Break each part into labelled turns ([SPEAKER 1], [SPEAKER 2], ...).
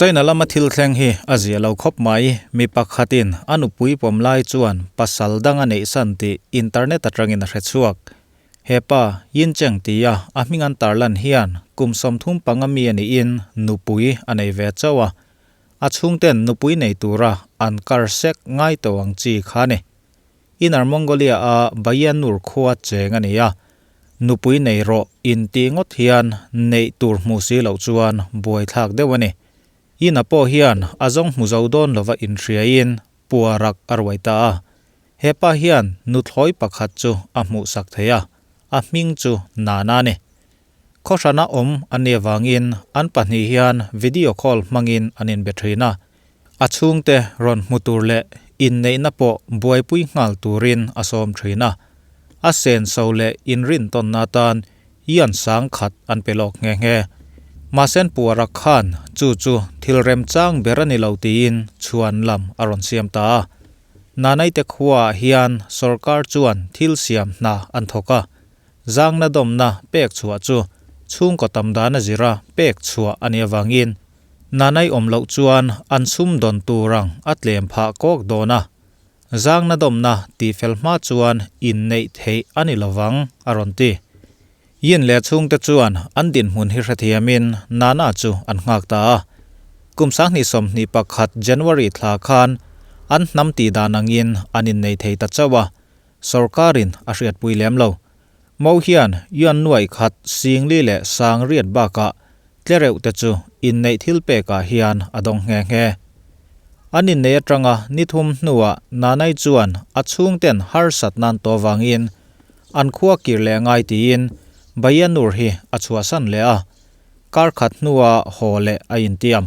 [SPEAKER 1] China lama thil thleng hi a zia lo khawp mai. Mi pakhatin a nupui pawm lai chuan pasal dang a neihsan tih internet atangin a hre chhuak. He pa, Yin Cheng tia a hming an tarlan hian kum 35 mi a niin nupui a nei ve chauh a. A chhungten nupui nei tura an kar sek ngai tawh ang chi kha a ni. Inner Mongolia a Bayanur khua cheng a ni a, nupui nei rawh inti ngawt hian neih tur hmu si loh chuan buaithlak deuh a ni. Ina pawh hian a zawng hmu zo dawn lova inhriaiin puarak a ruai ta a. He pa hian nuthlawi pakhat chu a hmuhsak thei a, a hming chu Nana a ni. Khawhrana awm an nih avangin an pahnih hian video call hmangin an inbe thin a, a chhungte rawn hmu tur leh inneihna pawh buaipui nghal turin a sawm thin a. A senso leh inrintawnna atan ian sang khat an pe lawk nghe nghe. Mahsen Puara khan chu chu thil remchang ber a ni lo tiin chhuan lam a rawn siam ta a. Nanaite khuaah hian sorkar chuan thil siam hna an thawk a, Zangna dawmna pek chhuah chu chhungkaw tam dan a zira pek chhuah a nih avangin Nanai awm loh chuan an sum dawn tur ang a tlem phah kawk dawn a. Zangna dawmna tih fel hma chuan inneih theih a ni lovang, a rawn ti. Yin leh chhungte chuan an dinhmun hi hrethiamin Nana chu an nghak ta a. Kum 2021 January thla khan an hnam tih dan angin an innei thei ta chauh a. Sorkarin a hriatpui lem lo. Mo hian yuan nuai khat singli leh sang riat bakah tlereuh te chu inneih thil pekah hian a dawng nghe nghe. An inneih atanga ni thum hnuah Nanai chuan a chhungten harsat nan tawh vangin an khua kir leh ngai tiin Bayanur hi a chhuahsan leh a, kar khat hnuah haw leh a intiam.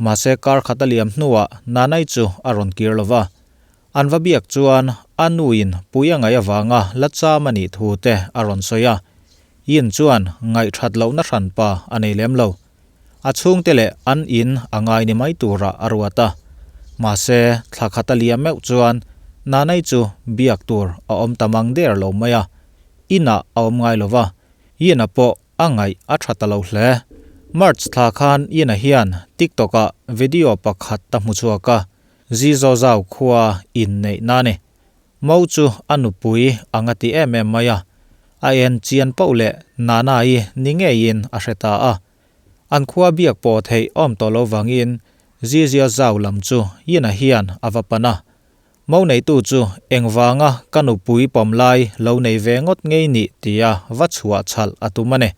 [SPEAKER 1] Mahse kar khat a liam hnuah Nanai chu a rawn kir lova. An va biak chuan a nuin pui a ngaih avanga la cham a nih thu te a rawn sawi a, Yin chuan ngaihthat lohna hranpa a nei lem lo. A chhungte leh an in a ngai ni mai turah a ruat a. Mahse, thla khat a liam meuh chuan Nanai chu biak tur a awm ta mang der lo mai a, inah a awm ngai lo va, Yin-a pawh a ngaih a tha ta lo hle. March thla khan Yin-a hian TikTok-ah video pakhat a hmu chhuak a, Zizo zau khua inneih na ni. Mo chu a nupui ang a ti em em mai a, a en chian poh leh Nana-i ni ngeiin a hre ta a. An khua biak pawh theih awm tawh lo vangin Zizia zau lam chu Yina hian a va pan a. Mo neitu chu engvanga ka nupui pawm lai lo nei ve ngawt ngei nih tia va chhuah chhalh a tum a ni.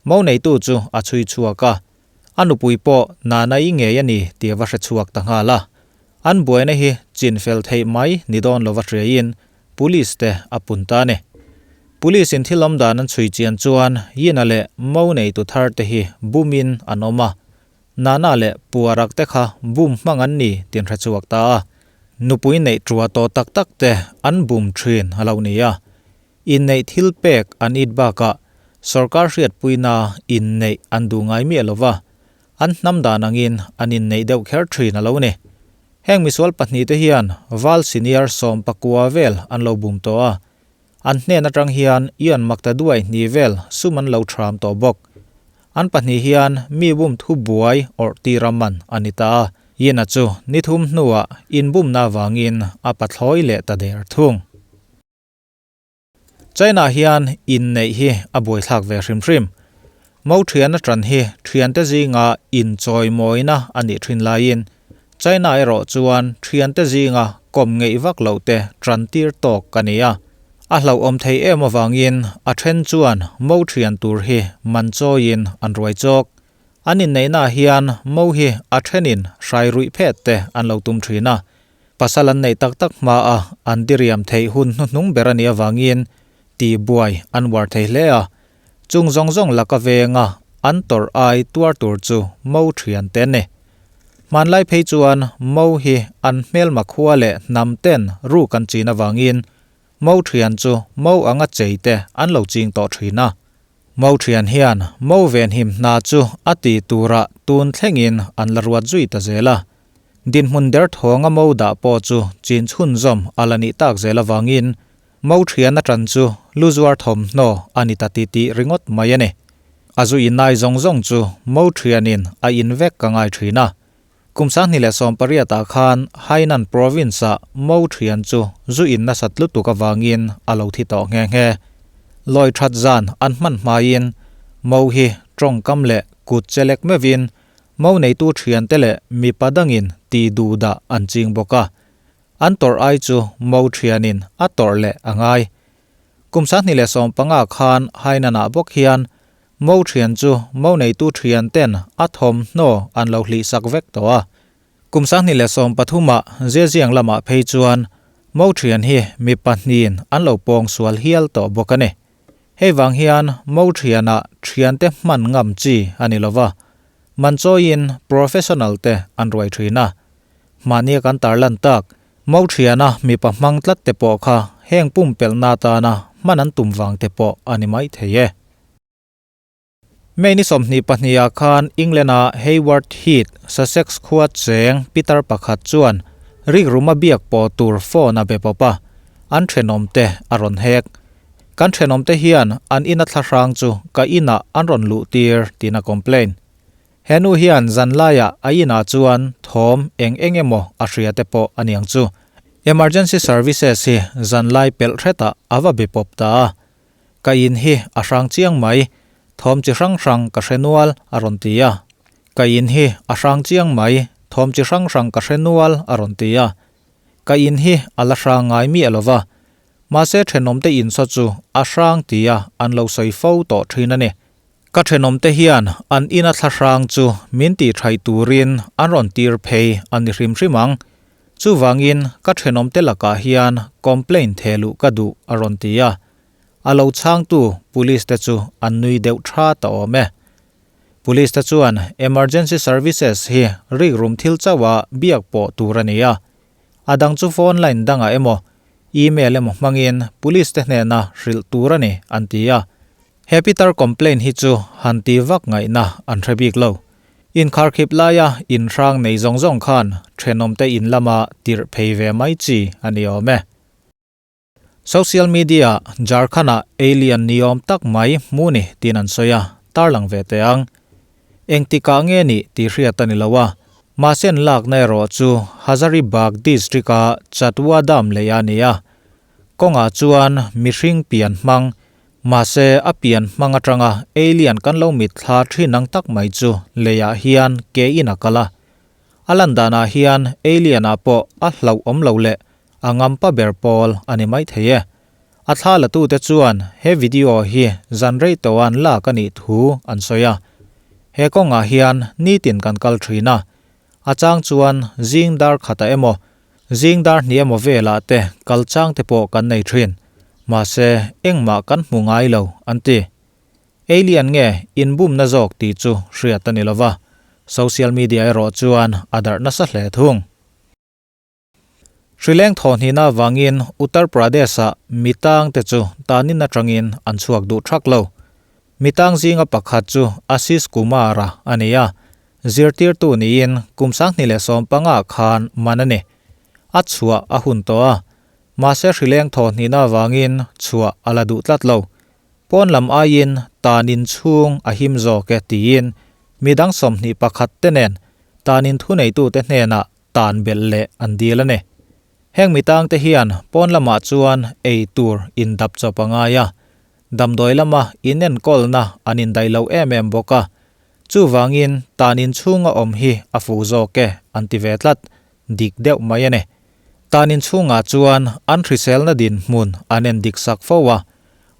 [SPEAKER 1] Mo neitu chu a chhui chhuak a, a nupui pawh Nana-i ngei a ni tih a va hre chhuak ta nghal a. An buaina hi chin fel theih mai ni dawn lova hriaiin Police te a pun ta a ni. Police in thil awm dan an chhui chian chuan Yina leh mo neitu thar te hi bumin an awm a, Nana leh Puarak te kha bum hmang an ni tih an hre chhuak ta a. Nupui neih tua tawh tak tak te an bum thin a lo ni a. Inneih thil pek an it bakah sorkar hriatpuina inneih an duh ngai miah lo va, an hnam dan angin an inneih deuh kher thin a lo ni. Heng misual pahnihte hian Val Senior 19 vel an lo bum tawh a, an hnen atang hian Ian Maktaduai hnih vel sum an lo thram tawh bawk. An pahnih hian mi bum thu buai awrh tir a man a ni ta a, Ian-a chu ni thum hnuah inbumna avangin a pathlawi leh ta der thung. China hian inneih hi a buaithlak ve hrim hrim. Mo thian atran hi thiante zinga inchawimawina a nih thin laiin China erawh chuan thiante zinga kawm ngeih vak loh te tan tir tawk a ni a. A hlauhawm thei em avangin a then chuan mo thian tur hi man chawiin an ruai chawk. An inneihnaah hian mo hi a thenin hrai ruih phet te an lo tum thin a. Pasal an neih tak tak hma a an diriam theih hun hnuhnung ber a nih avangin tihbuai an uar thei hle a, chung zawng zawng laka venga an tawrh ai tuar tur chu mo thian te an ni. Hmanlai phei chuan mo hi an hmelma khua leh hnam ten ruk an chin avangin mo thian chu mo anga chei te an lo ching tawh thin a. Mo thian hian mo venhim hna chu a ti turah tun thlengin an la ruat zui ta zel a. Dinhmun derthawnga mo dah pawh chu chin chhunzawm a la nih tak zel avangin mo thian atang chu lu zuar thawmhnaw a ni ta ti tih ringawt mai a ni. A zu innai zawng zawng chu mo thianin a in vek ka ngai thin a. Kum 2018 ah khan Hainan province ah mo thian chu zu in nasat lutuk avangin a lo thi tawh nghe nghe. Lawi that zan an hman hmain mo hi tawngkam leh kut chelek meuhin mo neitu thiante leh mipa dangin ti duhdah an ching bawk a. An tawrh ai chu mo thianin a tawrh leh a ngai. Kum 2015 khan Hainan-ah bawk hian mo thian chu mo neitu thian ten a thawmhnaw an lo hlih sak vek tawh a. Kum 2013-ah Zhejiang lamah phei chuan mo thian hi mi pahnihin an lo pawng sual hial tawh bawk a ni. Hei vang hian mo thianah thiante hman ngam chi a ni lova, man chawiin professional te an ruai thin a. Mahnia kan tarlan tak, Mo thiana mipa hmang tlat te pawh kha heng pumpelhna atana hman an tum vang te pawh a ni mai thei e. May ni 22 ah khan England-a Hayward Heath, Sussex khua cheng pitar pakhat chuan rikruma biak pawh tur phone a be pawp a, an thenawmte a rawn hek. Kan thenawmte hian an ina thlahrang chu ka inah an rawn luh tir tiin a complain. He nu hian zanlaiah a inah chuan thawm eng eng emaw a hria te pawh a niang chu. Emergency services hi zanlai pelh hretah a va be pawp ta a. Ka in hi a hrang chiang mai, thawm chi hrang hrang ka hre nual a rawn ti a. Ka in hi a hrang chiang mai, thawm chi hrang hrang ka hre nual a rawn ti a. Ka in hi a la hrang ngai miah lo va. Mahse thenawmte insaw chu a hrang tia an lo sawi fo tawh thin a ni. Ka thenawmte hian an ina thlahrang chu min tihṭhaih turin an rawn tir phei a ni hrim hrim ang. Chuvangin ka thenawmte lakah hian complaint theh luh ka duh a rawn ti a. A lo chhangtu police te chu an nui deuh tha ta awm e. Police te chuan emergency services hi rikrum thil chauha biak pawh tur a ni a. A dang chu phone line dangah emaw email emaw hmangin police te hnena hrilh tur a ni an ti a. He pitar complaint hi chu han ti vak ngaihna an hre bik lo. Inkharkhip laia inhrang nei zawng zawng khan thenawmte in lama tirh phei ve mai chi a ni awm e. Social media Jharkhand-ah alien ni awm tak mai hmu ni tiin an sawi a, tarlang ve teh ang. Engtikah nge nih tih hriat a ni lo a, mahse an lakna erawh chu Hazaribagh district-a Chatwa Dam lei a ni a. Kawngah chuan mihring pian hmang Mahse, a pian hmang atanga alien kan lo mitthla thin ang tak mai chu leiah hian ke in a kal a. A lan danah hian alien ah pawh a hlauh awm lo leh a ngampa ber pawl a ni mai thei e. A thla la tute chuan he video hi zan rei tawh an lak a nih thu an sawi a. He kawngah hian nitin kan kal thin a. A chang chuan zing dar khatah emaw Zing dar hnih emaw velah te kal chang te pawh kan nei thin. Mahse, engmah kan hmu ngai lo, an ti. Alien nge inbumna zawk tih chu hriat a ni lova, social media erawh chuan a darh nasa hle thung. Hrileng thawhnihna avangin Uttar Pradesh-ah mitang te chu tanin atangin an chhuak duh thak lo. Mitang zinga pakhat chu Ashish Kumar-a a ni a, Zirtirtu niin kum 2015 khan man a ni. A chhuah a hun tawh a, mahse hrileng thawhnihna avangin chhuah a la duh tlat lo. Pawn lam aiin tanin chhung a him zawk e tiin midang 21 te nen tanin thuneitute hnenah tan belh leh an dil a ni. Heng mitangte hian pawn lamah chuan ei tur indap chawp a ngai a, damdawi lama inenkawlna an indaih lo em em bawk a, Chuvangin tan inchhunga awm hi a fuh zawk e an ti ve tlat, dik deuh mai a ni. Tan inchhungah chuan an hriselna dinhmun an en dik sak fo a,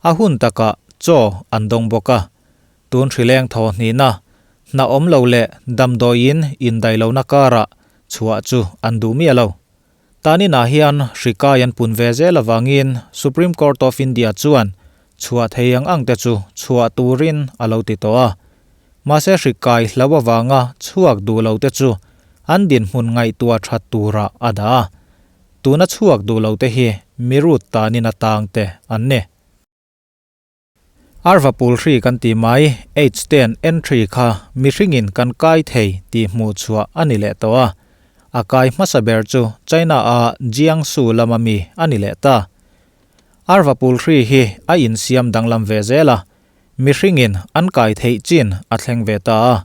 [SPEAKER 1] a hun takah chaw an dawng bawk a. Tun hrileng thaw hnihna, hna awm lo leh damdawiin indaih lohna karah chhuah chu an duh miah lo. Tan inah hian hri kai an pun ve zel avangin Supreme Court of India chuan chhuah thei ang ang te chu chhuah turin a lo ti tawh a. Mahse hri kai hlo avanga chhuak duh lo te chu an dinhmun ngaihtuah that turah a dah a. Tuna chhuak duh lo te hi mirut tanin atang te an ni. Arva pul hri kan ti mai, H ten entry kha mihringin kan kai thei tih hmuh chhuah a ni leh tawh a. A kai hmasa ber chu China a Jiangsu lama mi a ni leh ta. Arva pul hri hi a insiam danglam ve zel a. mihringin an kai theih chin a thleng ve ta a.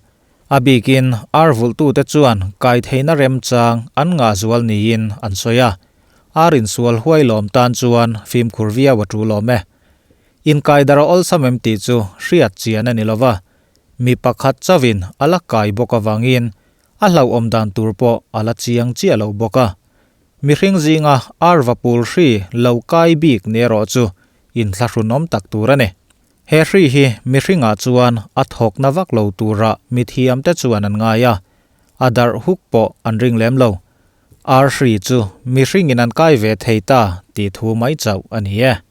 [SPEAKER 1] A bikin ar vulhtute chuan kai theihna remchang an ngah zual niin an sawi a. Ar insual huai lawm tan chuan fimkhur viau a tul awm e. Inkaidar a awlsam em tih chu hriat chian a ni lova, mi pakhat chauhin a la kai bawk avangin a hlauhawm dan tur pawh a la chiang chiah lo bawk a. Mihring zinga arva pul hri lo kai bik ni erawh chu inthlahrunawm tak tur a ni. He hri hi mihringah chuan a thawkna vak lo tura mithiamte chuan an ngai a, a darh huk pawh an ring lem lo. Ar hri chu mihringin an kai ve thei ta tih thu mai chauh a ni e.